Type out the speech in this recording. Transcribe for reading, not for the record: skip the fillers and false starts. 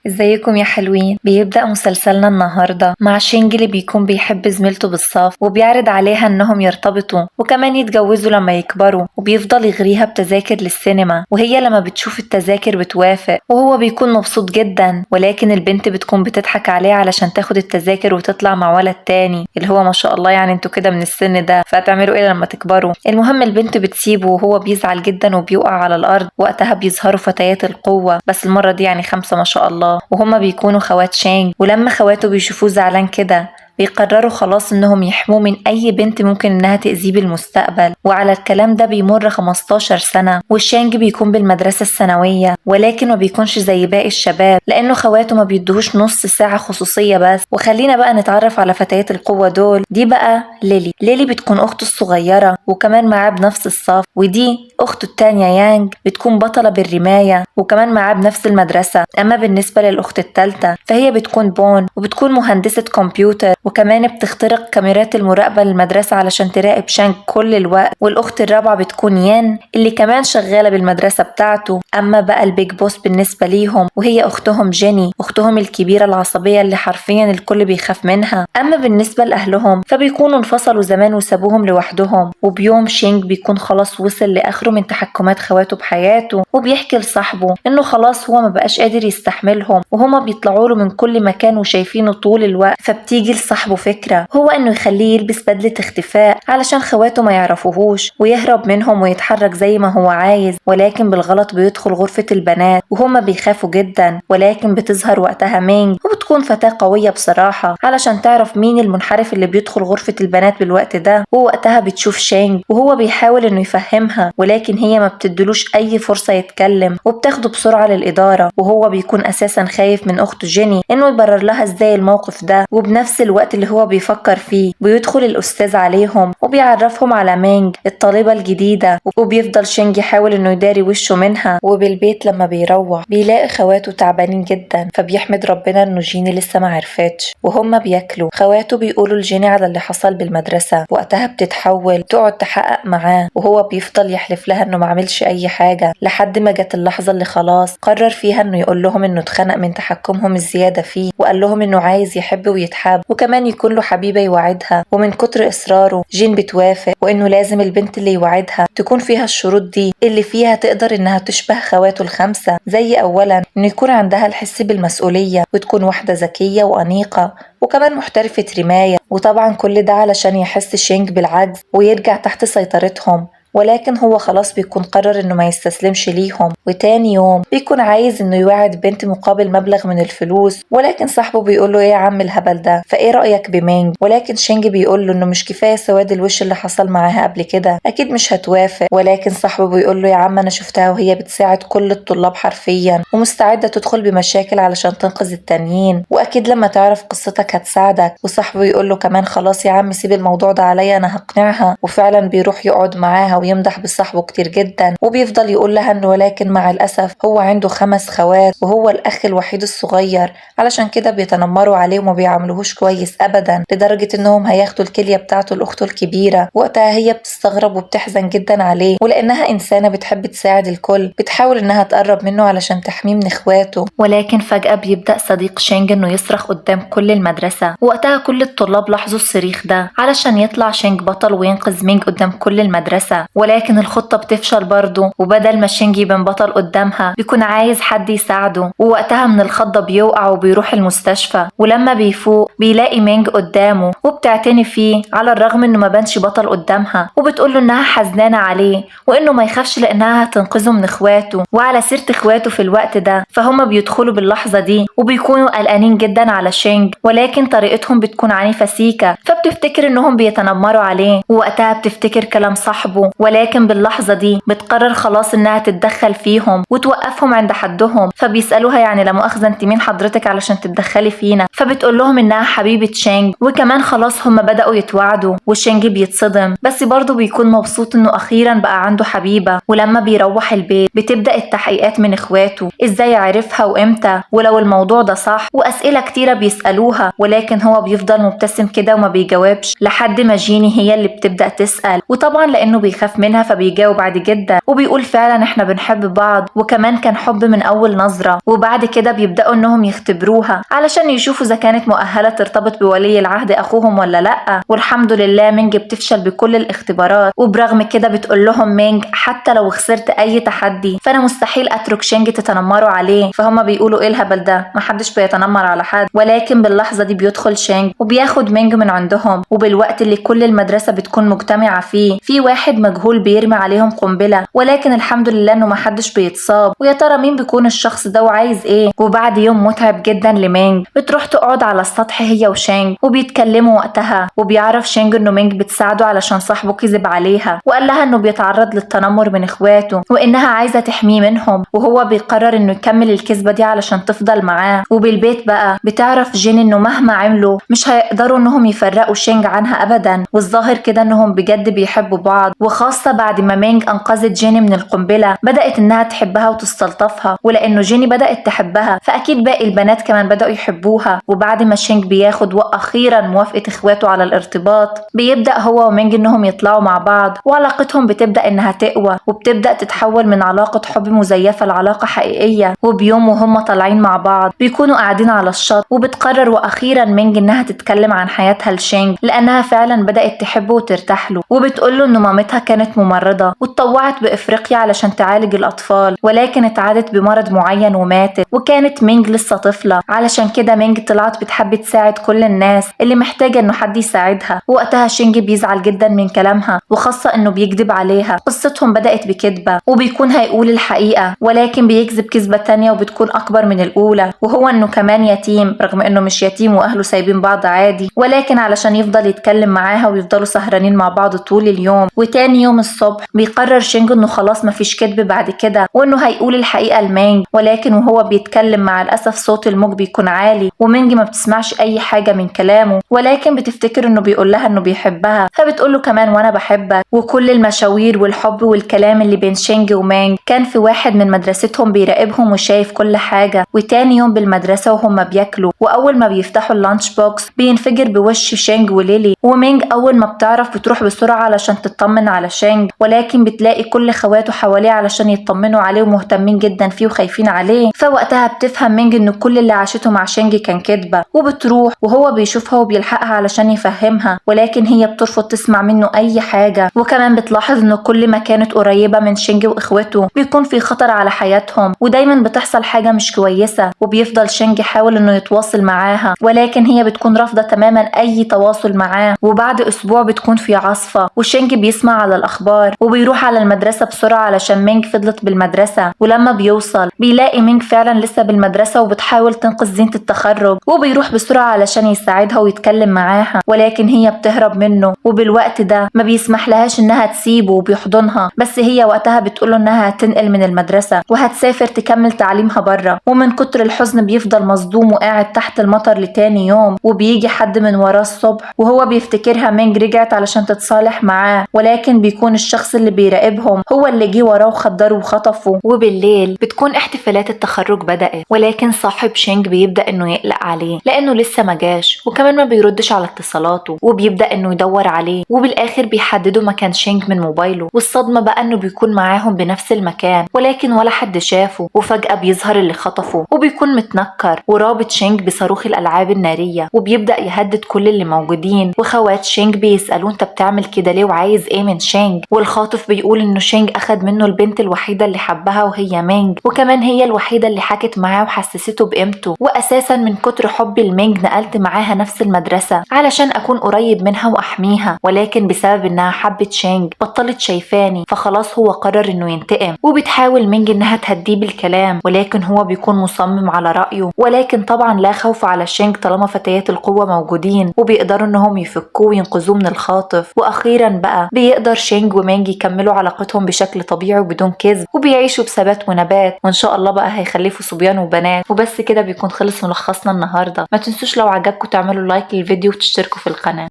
ازيكم يا حلوين؟ بيبدأ مسلسلنا النهاردة مع شينج اللي بيكون بيحب زميلته بالصف وبيعرض عليها انهم يرتبطوا وكمان يتجوزوا لما يكبروا، وبيفضل يغريها بتذاكر للسينما، وهي لما بتشوف التذاكر بتوافق وهو بيكون مبسوط جدا، ولكن البنت بتكون بتضحك عليه علشان تاخد التذاكر وتطلع مع ولد تاني اللي هو ما شاء الله يعني انتوا كده من السن ده فهتعملوا ايه لما تكبروا. المهم البنت بتسيبه وهو بيزعل جدا وبيقع على الارض. وقتها بيظهروا فتيات القوة، بس المرة دي يعني 5 ما شاء الله، وهما بيكونوا خوات شانج. ولما خواته بيشوفوه زعلان كده بيقرروا خلاص انهم يحموه من اي بنت ممكن انها تأذيه بالمستقبل. وعلى الكلام ده بيمر 15 سنة وشانج بيكون بالمدرسة الثانوية، ولكن ما بيكونش زي باقي الشباب لانه خواته ما بيدوهوش نص ساعة خصوصية بس. وخلينا بقى نتعرف على فتيات القوة دول. دي بقى ليلي، ليلي بتكون اخته الصغيرة وكمان معاه بنفس الصف، ودي اخته التانية يانج بتكون بطلة بالرماية وكمان معاه بنفس المدرسة. اما بالنسبة للاخت التالتة فهي بتكون بون وبتكون مهندسة كمبيوتر وكمان بتخترق كاميرات المراقبة للمدرسة علشان تراقب شانج كل الوقت. والأخت الرابعة بتكون ين اللي كمان شغالة بالمدرسة بتاعته. أما بقى ال big boss بالنسبة ليهم وهي أختهم جيني، أختهم الكبيرة العصبية اللي حرفيا الكل بيخاف منها. أما بالنسبة لأهلهم فبيكونوا انفصلوا زمان وسابوهم لوحدهم. وبيوم شينج بيكون خلاص وصل لآخره من تحكمات خواته بحياته، وبيحكي لصاحبه إنه خلاص هو ما بقاش قادر يستحملهم وهما بيطلعوا له من كل مكان وشايفينه طول الوقت. فبتيجي لصاحبه فكرة هو انه يخليه يلبس بدلة اختفاء علشان خواته ما يعرفوهوش ويهرب منهم ويتحرك زي ما هو عايز، ولكن بالغلط بيدخل غرفة البنات وهما بيخافوا جدا. ولكن بتظهر وقتها مينج وبتكون فتاة قوية بصراحة علشان تعرف مين المنحرف اللي بيدخل غرفة البنات بالوقت ده. ووقتها بتشوف شانج وهو بيحاول انه يفهمها، ولكن هي ما بتدلوش اي فرصة يتكلم وبتاخده بسرعة للإدارة. وهو بيكون اساسا خايف من اخته جيني انه يبرر لها ازاي الموقف ده. وبنفس الوقت اللي هو بيفكر فيه بيدخل الأستاذ عليهم وبيعرفهم على مينج الطالبة الجديدة، وبيفضل شينج يحاول انه يداري وشه منها. وبالبيت لما بيروح بيلاقي خواته تعبانين جدا، فبيحمد ربنا انه جيني لسه ما عرفتش. وهما بياكلوا خواته بيقولوا لجيني على اللي حصل بالمدرسة. وقتها بتتحول تقعد تحقق معاه، وهو بيفضل يحلف لها انه ما عملش اي حاجة، لحد ما جت اللحظة اللي خلاص قرر فيها انه يقول لهم انه اتخنق من تحكمهم الزيادة فيه، وقال لهم انه عايز يحب ويتحب وكمان يكون له حبيبة يوعدها. ومن كتر إصراره جين بتوافق، وإنه لازم البنت اللي يوعدها تكون فيها الشروط دي اللي فيها تقدر إنها تشبه خواته ال5، زي أولا إنه يكون عندها الحس بالمسؤولية وتكون واحدة ذكية وأنيقة وكمان محترفة رماية. وطبعا كل ده علشان يحس شينج بالعجز ويرجع تحت سيطرتهم، ولكن هو خلاص بيكون قرر انه ما يستسلمش ليهم. وتاني يوم بيكون عايز انه يوعد بنت مقابل مبلغ من الفلوس، ولكن صاحبه بيقول له ايه يا عم الهبل ده، فايه رايك بمينج؟ ولكن شينج بيقول له انه مش كفايه سواد الوش اللي حصل معاها قبل كده، اكيد مش هتوافق. ولكن صاحبه بيقول له يا عم انا شفتها وهي بتساعد كل الطلاب حرفيا ومستعده تدخل بمشاكل علشان تنقذ التانيين، واكيد لما تعرف قصتك هتساعدك. وصاحبه يقول له كمان خلاص يا عم سيب الموضوع ده عليا انا هقنعها. وفعلا بيروح يقعد معاها ويمدح بصاحبه كتير جدا، وبيفضل يقول لها انه ولكن مع الاسف هو عنده 5 خوات وهو الاخ الوحيد الصغير، علشان كده بيتنمروا عليه وما بيعاملوهوش كويس ابدا، لدرجه انهم هياخدوا الكليه بتاعته لاخته الكبيره. وقتها هي بتستغرب وبتحزن جدا عليه، ولانها انسانه بتحب تساعد الكل بتحاول انها تقرب منه علشان تحميه من اخواته. ولكن فجاه بيبدا صديق شينج انه يصرخ قدام كل المدرسه، وقتها كل الطلاب لاحظوا الصريخ ده علشان يطلع شينج بطل وينقذ مينج قدام كل المدرسه. ولكن الخطة بتفشل برضه، وبدل ما شينج يبان بطل قدامها بيكون عايز حد يساعده. ووقتها من الخضة بيوقع وبيروح المستشفى، ولما بيفوق بيلاقي مينج قدامه وبتعتني فيه على الرغم انه ما بانش بطل قدامها، وبتقول له انها حزنانة عليه وانه ما يخافش لانها هتنقذه من اخواته. وعلى سيرة اخواته في الوقت ده فهم بيدخلوا باللحظة دي وبيكونوا قلقانين جدا على شينج، ولكن طريقتهم بتكون عنيفة سيكا، فبتفتكر انهم بيتنمروا عليه. ووقتها بتفتكر كلام صاحبه، ولكن باللحظة دي بتقرر خلاص انها تتدخل فيهم وتوقفهم عند حدهم. فبيسألوها يعني لا مؤاخذة انت مين حضرتك علشان تتدخلي فينا؟ فبتقول لهم انها حبيبة شينج، وكمان خلاص هم بدأوا يتوعدوا. وشينج بيتصدم بس برضه بيكون مبسوط انه اخيرا بقى عنده حبيبة. ولما بيروح البيت بتبدأ التحقيقات من اخواته، ازاي عرفها وامتى ولو الموضوع ده صح، واسئلة كتيرة بيسألوها، ولكن هو بيفضل مبتسم كده وما بيجاوبش لحد ما جيني هي اللي بتبدأ تسأل. وطبعا لانه بيخاف بيخاف منها فبيجاوب عادي جدا وبيقول فعلا احنا بنحب بعض، وكمان كان حب من اول نظرة. وبعد كده بيبدأوا انهم يختبروها علشان يشوفوا اذا كانت مؤهلة ترتبط بولي العهد اخوهم ولا لا. والحمد لله مينج بتفشل بكل الاختبارات، وبرغم كده بتقول لهم مينج حتى لو خسرت اي تحدي فانا مستحيل اترك شينج تتنمروا عليه. فهم بيقولوا ايه الهبل ده، محدش بيتنمر على حد. ولكن باللحظة دي بيدخل شينج وبياخد مينج من عندهم، وبالوقت اللي كل المدرسة بتكون مجتمعة فيه في واحد مجهول بيرمي عليهم قنبلة، ولكن الحمد لله انه محدش بيتصاب. ويا ترى مين بيكون الشخص ده وعايز ايه؟ وبعد يوم متعب جدا لمينج بتروح تقعد على السطح هي وشينج وبيتكلموا وقتها، وبيعرف شينج انه مينج بتساعده علشان صاحبه كذب عليها وقال لها انه بيتعرض للتنمر من اخواته وانها عايزة تحميه منهم، وهو بيقرر انه يكمل الكذبة دي علشان تفضل معاه. وبالبيت بقى بتعرف جين انه مهما عملوا مش هيقدروا انهم يفرقوا شينج عنها ابدا، والظاهر كده انهم بجد بيحبوا بعض، وخاصة بعد ما مينج انقذت جيني من القنبلة بدأت انها تحبها وتستلطفها، ولانه جيني بدأت تحبها فاكيد باقي البنات كمان بدأوا يحبوها. وبعد ما شينج بياخد واخيرا موافقة اخواته على الارتباط بيبدأ هو ومينج انهم يطلعوا مع بعض، وعلاقتهم بتبدأ انها تقوى وبتبدأ تتحول من علاقة حب مزيفة لعلاقة حقيقية. وبيوم وهم طالعين مع بعض بيكونوا قاعدين على الشط، وبتقرر واخيرا مينج انها تتكلم عن حياتها لشينج لانها فعلا بدأت تحبه وترتاح له، وبتقول له ان مامتها كانت ممرضة واتطوعت بافريقيا علشان تعالج الاطفال، ولكن اتعدت بمرض معين وماتت، وكانت مينج لسه طفلة، علشان كده مينج طلعت بتحب تساعد كل الناس اللي محتاجة انه حد يساعدها. وقتها شينج بيزعل جدا من كلامها، وخاصة انه بيكذب عليها. قصتهم بدأت بكذبة وبيكون هيقول الحقيقة، ولكن بيكذب كذبة تانية وبتكون اكبر من الاولى، وهو انه كمان يتيم رغم انه مش يتيم واهله سايبين بعض عادي، ولكن علشان يفضل يتكلم معاها ويفضلوا سهرانين مع بعض طول اليوم. وتاني يوم الصبح بيقرر شينج انه خلاص مفيش كذب بعد كده وانه هيقول الحقيقة لمينج، ولكن وهو بيتكلم مع الاسف صوت الموج بيكون عالي ومينج ما بتسمعش اي حاجة من كلامه، ولكن بتفتكر انه بيقول لها انه بيحبها فبتقول له كمان وانا بحبك. وكل المشاوير والحب والكلام اللي بين شينج ومينج كان في واحد من مدرستهم بيراقبهم وشايف كل حاجة. وتاني يوم بالمدرسة وهم بياكلوا واول ما بيفتحوا ال lunch box بينفجر بوش شينج وليلي، ومينج اول ما بتعرف بتروح بسرعة علشان تطمن على شينج، ولكن بتلاقي كل خواته حواليه علشان يطمنوا عليه ومهتمين جدا فيه وخايفين عليه. فوقتها بتفهم مينج ان كل اللي عاشته مع شينج كان كدبة، وبتروح وهو بيشوفها وبيلحقها علشان يفهمها، ولكن هي بترفض تسمع منه اي حاجة. وكمان بتلاحظ انه كل ما كانت قريبة من شينج واخوته بيكون في خطر على حياتهم ودايما بتحصل حاجة مش كويسة، وبيفضل شينج يحاول انه يتواصل معاها ولكن هي بتكون رافضة تماما اي تواصل معاه. وبعد اسبوع بتكون في عاصفة وشينج بيسمع على الاخبار وبيروح على المدرسة بسرعة علشان مينج فضلت بالمدرسة، ولما بيوصل بيلاقي مينج فعلا لسه بالمدرسة وبتحاول تنقذ زينة التخرج، وبيروح بسرعة علشان يساعدها ويتكلم معاها، ولكن هي بتهرب منه. وبالوقت ده ما بيسمح لهاش انها تسيبه وبيحضنها، بس هي وقتها بتقوله انها هتنقل من المدرسة وهتسافر تكمل تعليمها بره. ومن كتر الحزن بيفضل مصدوم وقاعد تحت المطر لتاني يوم، وبيجي حد من وراه الصبح وهو بيفتكرها مينج رجعت علشان تتصالح معاه، ولكن بيكون الشخص اللي بيراقبهم هو اللي جه وراه وخدره وخطفه. وبالليل بتكون احتفالات التخرج بدأت، ولكن صاحب شينج بيبدأ انه يقلق عليه لانه لسه ما جاش وكمان ما بيردش على اتصالاته، وبيبدأ انه يدور عليه، وبالاخر بيحددوا مكان شينج من موبايله. والصدمة بقى انه بيكون معاهم بنفس المكان ولكن ولا حد شافه، وفجأة بيظهر اللي خطفه وبيكون متنكر ورابط شينج بصاروخ الالعاب النارية، وبيبدأ يهدد كل اللي موجودين. وخوات شينج بيسألوه انت بتعمل كده ليه وعايز ايه من شينج، والخاطف بيقول انه شينج اخد منه البنت الوحيدة اللي حبها وهي مينج، وكمان هي الوحيدة اللي حكت معاه وحسسته بقيمته، واساسا من كتر حبي لمينج نقلت معاها نفس المدرسة علشان اكون قريب منها واحميها، ولكن بسبب انها حبت شينج بطلت شايفاني، فخلاص هو قرر انه ينتقم. وبتحاول مينج انها تهديه بالكلام ولكن هو بيكون مصمم على رأيه، ولكن طبعا لا خوف على شينج طالما فتيات القوة موجودين وبيقدروا انهم يفكوه وينقذوه من الخاطف. واخيرا بقى بيقدر شينج ومينج يكملوا علاقتهم بشكل طبيعي وبدون كذب، وبيعيشوا بثبات ونبات، وان شاء الله بقى هيخلفوا صبيان وبنات. وبس كده بيكون خلص ملخصنا النهارده. ما تنسوش لو عجبكم تعملوا like للفيديو وتشتركوا في القناة.